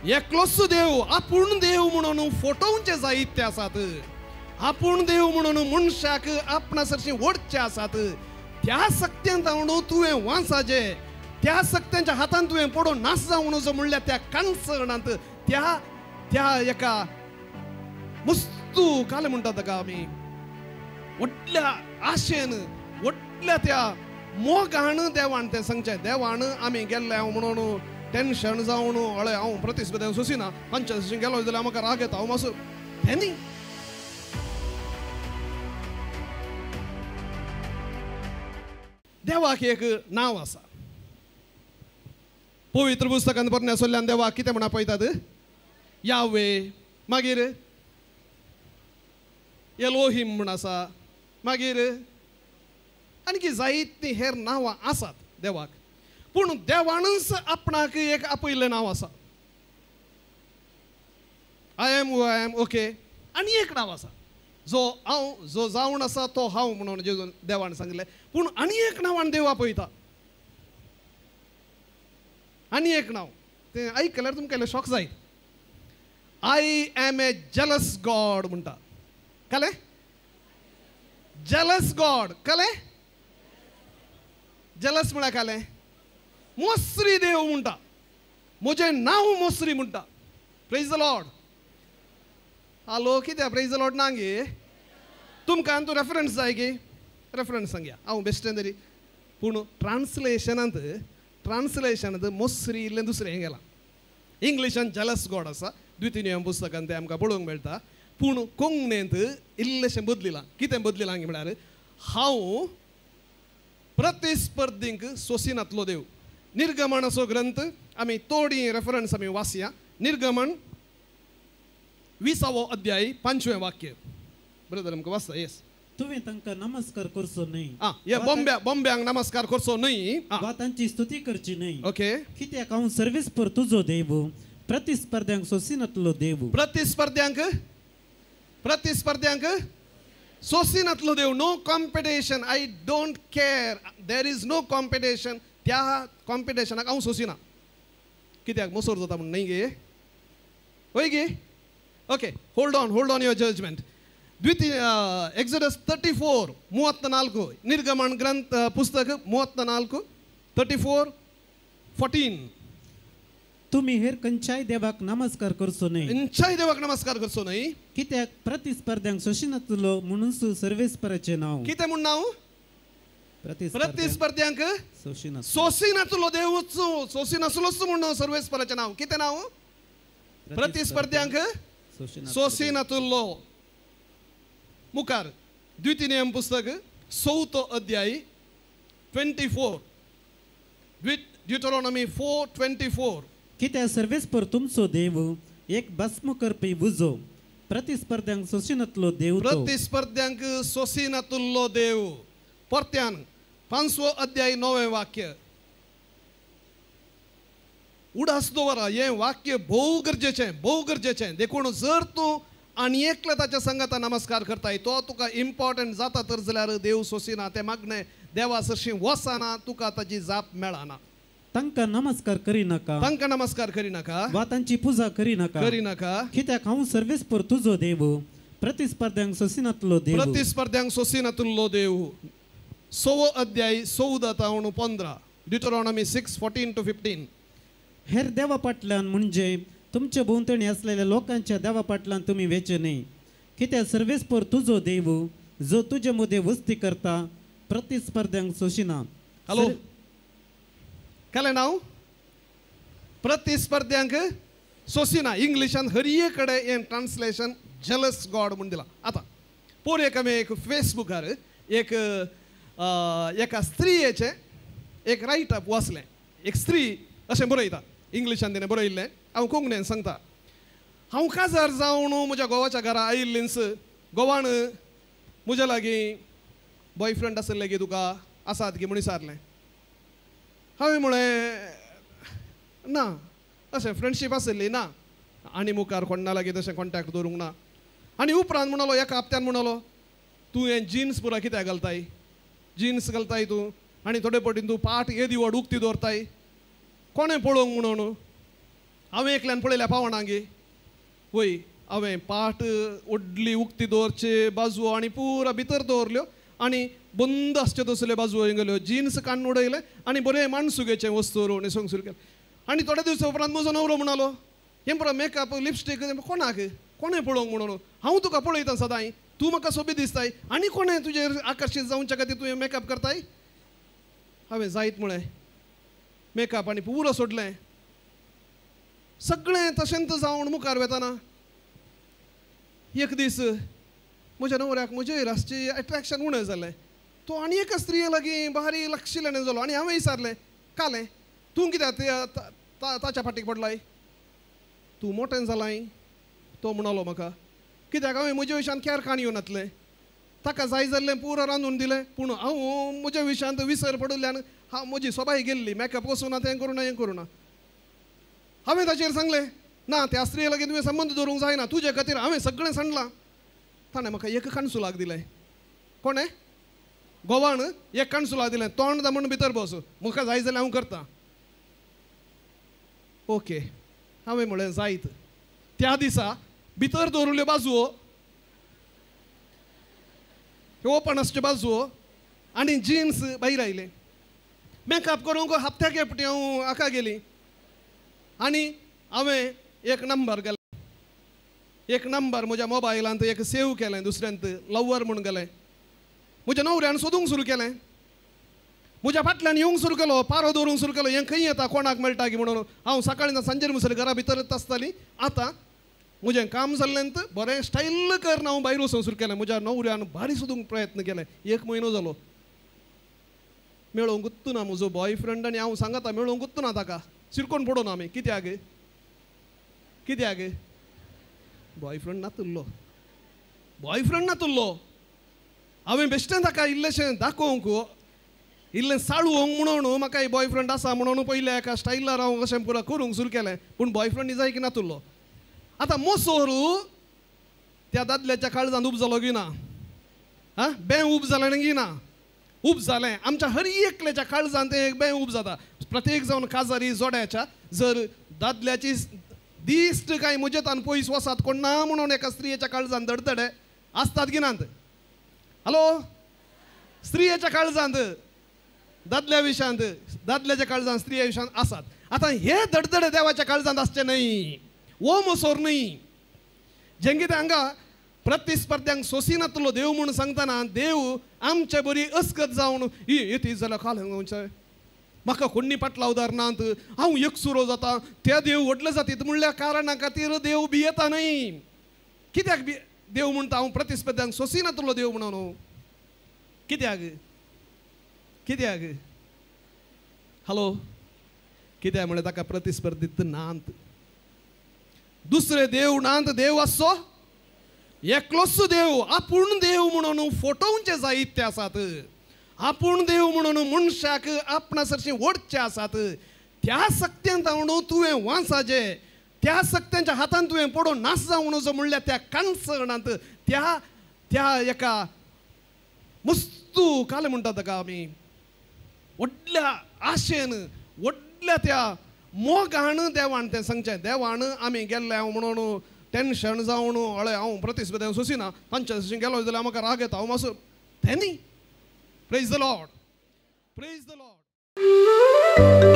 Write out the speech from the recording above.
एकलोच देव आपूण देव म्हणून फोटोवचे जायते आसात, आपूण देव म्हणून मनशाक आपणा सरशी ओडचे आसात. त्या सक्त्यान जावन तुवें वांसाचे, त्या सक्त्यांच्या हातान तुवें पडून नास जावन जो म्हणल्यार त्या कणसणांत त्या त्या एका मुस्तू काले म्हणटा ताका आमी व्हडल्या आशेन व्हडल्या त्या मोगान देवान तें सांगचें. देवान आमी गेल्ले हांव म्हणून टेन्शन जावन हळय हांव प्रतिस्पर्ध्यांक सोसिना, तांच्या गेलो जाल्यार म्हाका राग येता, हांव मातसो तें न्ही. देवाक एक नांव आसा. पवित्र पुस्तकान बरण्या सोल्ल्यान देवाक कितें म्हणा पळयतात? यावे, मागीर एलोहिम म्हूण आसा, मागीर आणखी जायतीं हेर नांवां आसात देवाक. पूण देवानूच आपणाक एक आपयल्लें नांव आसा, I am who I am. Okay, आनी एक नांव आसा जो हांव जो जावन आसा तो हांव म्हणून जेजून देवान सांगलें. पूण आनी एक नांवान देव आपयता, आनी एक नांव तें आयकल्यार तुमकां इल्लें शॉक जायत. I am a jealous God म्हणटा. कळ्ळें? जेलस गॉड. कळ्ळें? जेलस म्हळ्यार कळ्ळें? मोसरी देव म्हणटा. म्हजें नांव मोसरी म्हणटा. Praise the Lord. हालो कित्याक प्रेज the Lord ना गे? तुमकां तूं रेफरन्स जाय गे? रेफरन्स सांगया हांव बेश्टें तरी. पूण ट्रान्सलेशनांत ट्रान्सलेशनांत मोसरी इल्लें दुसरें हें गेलां. इंग्लिशान जेलस गॉड आसा, द्वितीय पुस्तकान तें आमकां पळोवंक मेळटा. पूण कोंकणींत इल्लेशें बदलिलां. कितें बदलिलां म्हळ्यार हांव प्रतिस्पर्धींक सोसिनातलो देव. निर्गमन असो ग्रंथ आमी थोडी रेफरन्स आमी वाचया. निर्गमन 20वो अध्याय 5वें वाक्य. ब्रदर आमकां वाचता. येस. तुवें तांकां नमस्कार करचो न्हय. आं, हे बॉम्ब्या बॉम्ब्यांक नमस्कार करचो न्हय वा तांची स्तुती करची न्हय. ओके. कित्याक हांव सर्वेस्पर तुजो देव, प्रतिस्पर्ध्यांक सोसिनातलो देव. प्रतिस्पर्ध्यांक प्रतिस्पर्ध्यांक सोसिनातलो देव. No competition. I don't care, there is no competition. त्या कॉम्पिटिशनाक हांव सोसिना. कित्याक मोसोर जाता म्हूण न्हय गे? हय गे? Okay, hold on, hold on your judgement. ದ್ವಿತೀಯ ಎಕ್ಸಡಸ್ 34 34, ನಿರ್ಗಮನ ಗ್ರಂಥ ಪುಸ್ತಕ 34 34 14. तुम्ही हेर खंयच्याय देवाक नमस्कार करचो न्हय. खंयच्याय देवाक नमस्कार करचो न्हय. कित्याक प्रतिस्पर्ध्यांक सोसिनातलो म्हणून सर्वेस्पराचें नांव. कितें म्हूण नांव? प्रतिस्पर्ध्यांक सोसिनातलो देवूच, सोसिनासलोच म्हूण सर्वेस्पराचें नांव. कितें नांव? प्रतिस्पर्ध्यांक सोसिनातलो. मुखार द्वितीय पुस्तक 4थो अध्याय 24, ड्युटरोनॉमी 4:24. कित्याक सर्वेस्पर तुमचो देव एक भस्म करपी उजो, प्रतिस्पर्ध्यांक सोसिनातलो देव. प्रतिस्पर्ध्यांक सोसिनातलो देव. परत्यान 5वो अध्याय 9वें वाक्य. उडास दवरा, हें वाक्य भोव गरजेचें, भोव गरजेचें. देखून जर तूं आनी एकल्या ताच्या संगाता नमस्कार करताय तो तुका इम्पॉर्टंट जाता तर जाल्यार देव सोसिना, तें मागणें देवा सरशीं वचना, तुका ताची जाप मेळना. तांकां नमस्कार करिनाका, तांकां नमस्कार करिनाका वा तांची पुजा करिनाका, करिनाका. कित्याक हांव सर्वेस्पर तुजो देव, प्रतिस्पर्ध्यांक सोसिनातलो देव. प्रतिस्पर्ध्यांक सोसिनातलो देव. 6वो अध्याय 14 तावन 15, ड्युटरोनॉमी 6:14 to 15. हेर देवा फाटल्यान म्हणजे तुमच्या भोंवतणी असलेल्या लोकांच्या देवा फाटल्यान तुमी वेचे न्हय. कित्याक सर्वेस्पर तुजो देव जो तुजे मदें वस्ती करता प्रतिस्पर्ध्यांक सोसिना. हॅलो, कळ्ळें नांव? प्रतिस्पर्ध्यांक सोसिना. इंग्लिशान हरये कडेन हें ट्रान्सलेशन जेलस गॉड म्हूण दिलां. आतां पोर एक आमी एक फेसबुकार एक एका स्त्रियेचें एक रायट अप वाचलें. एक स्त्री अशें बरयता, इंग्लिशान तिणें बरयल्लें, हांव कोंकणीन सांगता. हांव काजार जावन म्हज्या घोवाच्या घरा आयिल्लींच, घोवान म्हज्या लागीं बॉयफ्रेंड आसले गे तुका आसात गे म्हूण विचारलें. हांवें म्हळें ना, अशें फ्रेंडशीप आसली ना आनी मुखार कोणा लागीं तशें कॉन्टेक्ट दवरूंक ना. आनी उपरांत म्हणलो एका हप्त्यान म्हणलो तूं हें जिन्स पुरा कित्याक घालताय, जिन्स घालताय तूं आनी थोडे पटीन तूं पाट येदी व्हड उक्ती दवरताय, कोणें पळोवंक म्हणून. हांवें एकल्यान पळयल्या पावणां गे वय हांवें पाट व्हडली उक्ती दवरचे बाजू आनी पुरा भितर दवरल्यो आनी बंद आसच्यो तसल्यो बाजू गेल्यो जिन्स काडून उडयलें आनी बरें माणसुगेचें वस्तू न्हेसूंक सुरू केलें. आनी थोड्या दिवसा उपरांत म्हजो न्हवरो म्हणालो हें पुरो मेकअप लिपस्टीक कोणाक कोणें पळोवंक म्हणून हांव तुका पळयता सदांय तूं म्हाका सोबीत दिसताय आनी कोणें तुजेर आकर्शीत जावच्या खातीर तुवें मेकअप करताय. हांवें जायत म्हळें मेकअप आनी पुरो सोडलें सगळें तशेंच जावन मुखार वेताना एक दीस म्हज्या न्हवऱ्याक म्हजेर आसची एट्रेक्शन उणें जालें. तो आनी एका स्त्रिये लागीं भारी लक्षिलें जालो आनी हांवें विचारलें कालें तूं कित्याक ताच्या फाटीक पडलाय तूं मोटें जालाय. तो म्हणलो म्हाका कित्याक हांवें म्हज्या विशयांत केर काणी येवनातलें ताका जाय जाल्लें पुरो रांदून दिलें पूण हांव म्हज्या विशयांत विसर पडिल्ल्यान हांव म्हजी सोबाय गेल्ली मेकअप वचूं ना तें करूं ना हें करूं ना. हांवें ताचेर सांगलें ना त्या स्त्रिये लागीं तुवें संबंद दवरूंक जायना तुजे खातीर हांवें सगळें सांडलां. ताणें म्हाका एक काणसुलाक दिलें कोणें गोवान एक काणसुलाक दिलें तोंड दामून भितर बस म्हाका जाय जाल्यार हांव करतां. ओके हांवें म्हळें जायत. त्या दिसा भितर दवरिल्ल्यो बाजुओ ह्यो ओपन आसच्यो बाजुओ आनी जिन्स भायर आयले. मेकअप करूंक हप्त्याक एकपटी हांव हाका गेली आनी हांवें एक नंबर गेलें एक नंबर म्हज्या मोबायलांत एक सेव केलें दुसऱ्यांत लव्वर म्हूण गेलें. म्हज्या न्हवऱ्यान सोदूंक सुरू केलें म्हज्या फाटल्यान येवंक सुरू केलो पारो दवरूंक सुरू केलो हें खंय येता कोणाक मेळटा की म्हणून. हांव सकाळीं ना सांजेर म्हणसर घरा भितरच आसताली. आतां म्हजें काम जाल्लें बरें स्टायल करून हांव भायर वचूंक सुरू केलें. म्हज्या न्हवऱ्यान भारी सोदूंक प्रयत्न केले एक म्हयनो जालो मेळोवंकूच ना म्हजो बॉयफ्रेंड आनी हांव सांगता मेळोवंकूच ना ताका सिरकोन पडोना आमी कित्याक कित्याक बॉयफ्रेंड नातुल्लो बॉयफ्रेंड नातुल्लो. हांवें बेश्टें ताका इल्लेशें दाखोवंक इल्लें साळोवंक म्हणून म्हाका बॉयफ्रेंड आसा म्हणून पयल्या एका स्टायलार हांव अशें पुरो करूंक सुरू केलें पूण बॉयफ्रेंड जाय की नातुल्लो. आतां मोसोर त्या दादल्याच्या काळजांत उब जालो की ना आं बें उब जालें की ना उब जालें आमच्या हर एकल्याच्या काळजांत एक बें उब जाता. प्रत्येक जावन काजारी जोड्याच्या जर दादल्याची दिश्ट कांय म्हजेतान पयस वसात कोण ना म्हणून एका स्त्रियेच्या काळजांत धडधडे आसतात की नात. हॅलो स्त्रियेच्या काळजांत दादल्या विशयांत दादल्याच्या काळजांत स्त्रिये विशयांत आसात. आतां हे धडधडे देवाच्या काळजांत आसचे न्हय वो मोसोर न्हय जें कितें हांगा प्रतिस्पर्ध्यांक सोसिनातलो देव म्हूण सांगतना देव आमचे बरी अस्कत जावन ही येती जाल्यार काल म्हाका कोण्णी पाटलावदार नात हांव एकसुरो जाता त्या देव व्हडले जातीत म्हणल्या कारणा खातीर देव भियेता न्हय. कित्याक देव म्हणटा हांव प्रतिस्पर्ध्यांक सोसिनातलो देव म्हणून कित्याक कित्याक हॅलो कित्याक म्हणल्यार ताका प्रतिस्पर्धीत नात दुसरे देव नात देव आसचो एकलोच देव आपूण देव म्हणून फोटोवचे जायते आसात आपूण देव म्हणून मनशाक आपणा सरशी ओडचे आसात. त्या सक्त्यांत म्हणून तुवें वांसाचे त्या सक्त्यांच्या हातान तुवें पडून नास जावं नजो म्हणल्यार त्या कणसणांत त्या त्या एका मुस्तू काल म्हणटा ताका आमी व्हडल्या आशेन व्हडल्या त्या मोगान देवान तें सांगचें देवान आमी गेल्ले हांव म्हणून टेन्शन जावन हळय हांव प्रतिस्पर्ध्यांक सोसिना तांच्या गेलो जाल्यार म्हाका राग येता हांव मातसो तें न्ही. Praise the Lord. Praise the Lord.